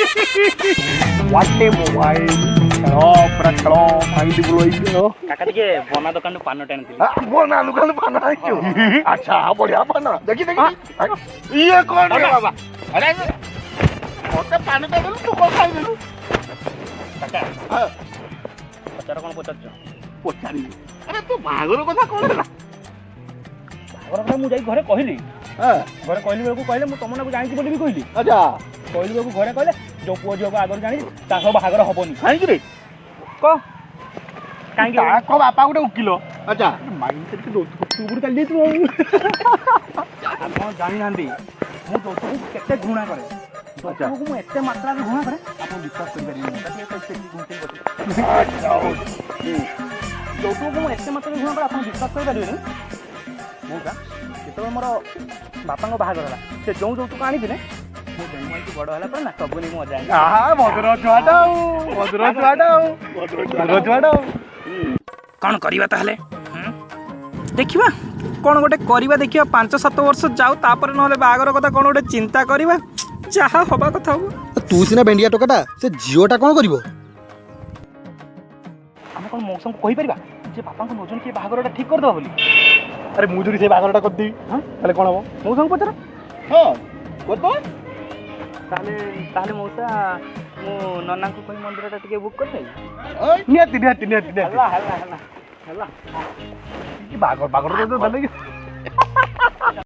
What a mobile! ଖେଳ, ପୁରା ଖେଳ, ମାଇଣ୍ଡ ବ୍ଲୋଇଂ ଖେଳ। କାକା, ଟିକେ ବନା ଦୋକାନରୁ ପାନଟା ଆଣିଥିଲି। ବନା ଦୋକାନ ପାନ ଆଣିଛୁ? ଆଚ୍ଛା, ବଢିଆ ପାନ। ଦେଖି ଦେଖି, ଇଏ କଣ ରେ ବାବା? ଆରେ, ମତେ ପାନଟା ଦେଲୁ, ତୁ କଣ ଖାଇଦେଲୁ? କାକା, ପଚାର, କଣ ପଚାରୁଛ? ପଚାରିବି। ଆରେ, ତୋ ବାହାଘର କଥା କଣ ହେଲା? ବାହାଘର କଥା ମୁଁ ଯାଇ ଘରେ କହିଲି। ଘରେ କହିଲି ବେଳକୁ କହିଲେ, ମୁଁ ତମ ନାକୁ ଜାଣିଛି ବୋଲି ବି କହିଲି। କହିଲି ବେଳକୁ ଘରେ କହିଲେ, ଯୋଉ ପୁଅ ଝିଅକୁ ଆଗରୁ ଜାଣିଛି, ତା ସହ ବାହାଘର ହବନି। କାହିଁକି ରେ? କହ କାହିଁକି? ତାଙ୍କ ବାପା ଗୋଟେ ଉକିଲ। ମାଇଣ୍ଡ ଟିକେ ଯୌତୁକ ଉପରୁ ଚାଲି ଯାଇଥିବ ଆଉ। ଆପଣ ଜାଣିନାହାନ୍ତି ମୁଁ ଯୌତୁକକୁ କେତେ ଘୃଣା କରେ। ଯୌତୁକକୁ ମୁଁ ଏତେ ମାତ୍ରାରେ ଘୃଣା କରେ, ଆପଣ ବିଶ୍ୱାସ କରିପାରିବେନି। ଆଚ୍ଛା, ହଉ। ଯୌତୁକକୁ ମୁଁ ଏତେ ମାତ୍ରାରେ ଘୃଣା କରେ, ଆପଣ ବିଶ୍ୱାସ କରିପାରିବେନି। ମଉସା, ଯେତେବେଳେ ମୋର ବାପାଙ୍କ ବାହାଘର ହେଲା, ସେ ଯେଉଁ ଯୌତୁକ ଆଣିଥିଲେ, ମୁଁ ଜନ୍ମ ହେଇକି ବଡ଼ ହେଲା ପରେ ନା ସବୁ ନେଇ ମୁଁ ଅଜା ଆଣିଲି। ଆହା, ଭଦ୍ର ଛୁଆଟା ଆଉ, ଭଦ୍ର ଛୁଆଟା ଆଉ, ଭଦ୍ର ଛୁଆଟା ଆଉ। କ'ଣ କରିବା ତାହେଲେ? ଦେଖିବା କ'ଣ ଗୋଟେ କରିବା। ଦେଖିବା, 5-7 ବର୍ଷ ଯାଉ, ତାପରେ ନହେଲେ ବାହାଘର କଥା କ'ଣ ଗୋଟେ ଚିନ୍ତା କରିବା। ଯାହା ହବା କଥା ହବ। ତୁ ସିନା ଭେଣ୍ଡିଆ ଟୋକାଟା, ସେ ଝିଅଟା କ'ଣ କରିବ? ଆମେ କ'ଣ ମଉସାଙ୍କୁ କହିପାରିବା ଯେ ବାପାଙ୍କୁ ନ ଜଣେଇକି ବାହାଘରଟା ଠିକ୍ କରିଦେବା ବୋଲି? ଆରେ, ମୁଁ ଯଦି ସେ ବାହାଘରଟା କରିଦେବି, ହଁ? ତାହେଲେ କ'ଣ ହବ? ମଉସାଙ୍କୁ ପଚାର। ହଁ, କରିଦବା। ତାହେଲେ ମଉସା, ମୁଁ ନନାଙ୍କୁ କହି ମନ୍ଦିରଟା ଟିକେ ବୁକ୍ କରିଦେବି। ନିହାତି, ନିହାତି, ନିହାତି, ନିହାତି। ହେଲା, ହେଲା, ହେଲା, ହେଲା। କି ବାହାଘର, ବାହାଘର ତ ଦେଲେ କି?